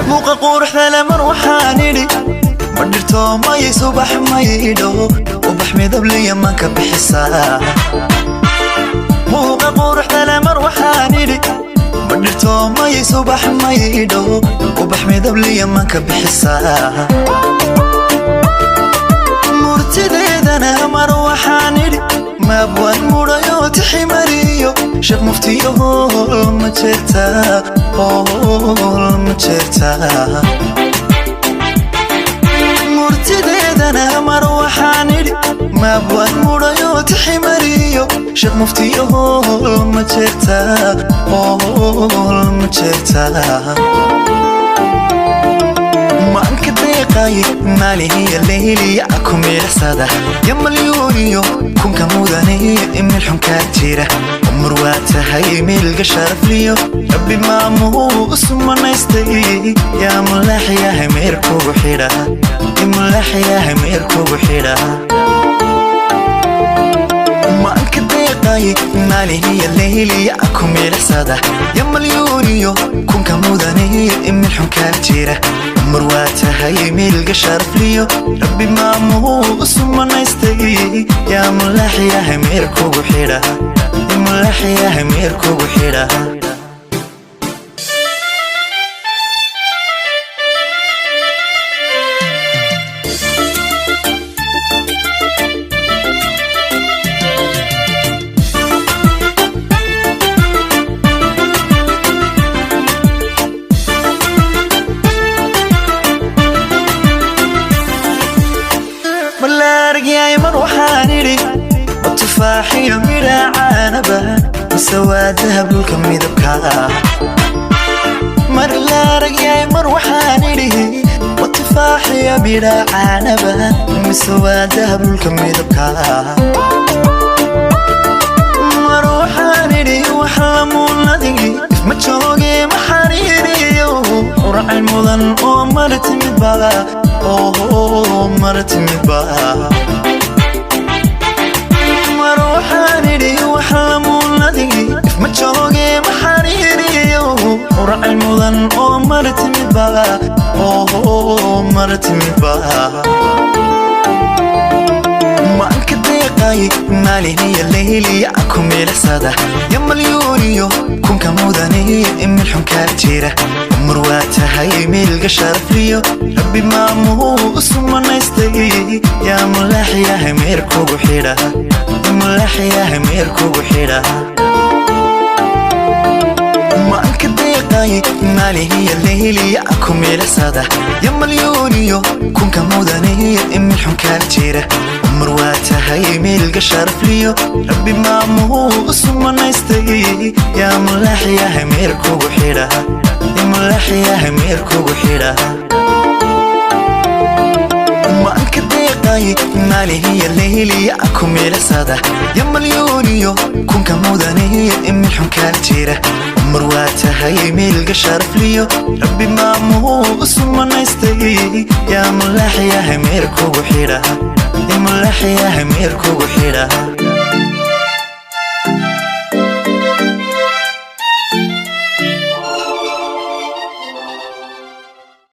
Muuqa quruxdale mar waxaan idhi, ma dhirto mayay subax maydho, ubax midabliya ma ka bixisaa? Muuqa quruxdale mar waxaan idhi, ma dhirto mayay subax maydho, ubax midabliya ma ka bixisaa? Murtideedana mar waxaan idhi, maabwaan mudhayo tiximariyo sheekh muftiyo hool ma jirtaa, hool ma jirtaa? Murtideedana mar waxaan idhi, maabwaan mudhayo tiximariyo sheekh muftiyo hool ma jirtaa, hool ma jirtaa? Maanka deeqay maalihiya leyliya ku miirsada ya malyuuniyo kunka mudane imil xunkaa jira, umar waa tahay miilga sharafliyo rabbi maamuu sumanaystay. Yaa mulaaxyahay meer kugu xidha, mulaaxyahay meer kugu xidha. Maanka deeqay maalihiya leyliya ku miirsada ya malyuuniyo kunka mudane imil xunkaa jira, umar waa tahay miilga sharafliyo rabbi maamuu sumanaystay. Yaa mulaaxyahay meer kugu xidha, mulaaxyahay meer kugu xidha. Malaargyay mar waxaan idhi, ma tufaaxiyo midha caanaba mise waa dahab dhulka midabka? Mar laaragyay mar waxaan idhi, ma tufaaxiyo midha caanaba mise waa dahab dhulka midabka? Mar waxaan idhi, wax lamuunadigi ma jooge ma xariiriyo uracay mudan oo mar timidba, oo mar timidba. Mar waxaan idhi, wax lamuunadigi ma jooge ma xariiriyo uracay mudan oo mar timidba, oo mar timidba. Maanka deeqay maalihiya leyliya ku miirsada ya malyuuniyo kunka mudane imil xunkaa jira, umar waa tahay miilga sharafliyo rabbi maamuu sumanaystay. Yaa mulaaxyahay meer kugu xidha, mulaaxyahay meer kugu xidha. Maanka deeqay maalihiya leyliya ku miirsada ya malyuuniyo kunka mudane imil xunkaa jira, umar waa tahay miilga sharafliyo rabbi maamuu sumanaystay. Yaa mulaaxyahay meer kugu xidha, mulaaxyahay meer kugu xidha. Maanka deeqay maalihiya leyliya ku miirsada ya malyuuniyo kunka mudane imil xunkaa jira, umar waa tahay miilga sharafliyo rabbi maamuu sumanaystay. Yaa mulaaxyahay meer kugu xidha, mulaaxyahay meer kugu xidha.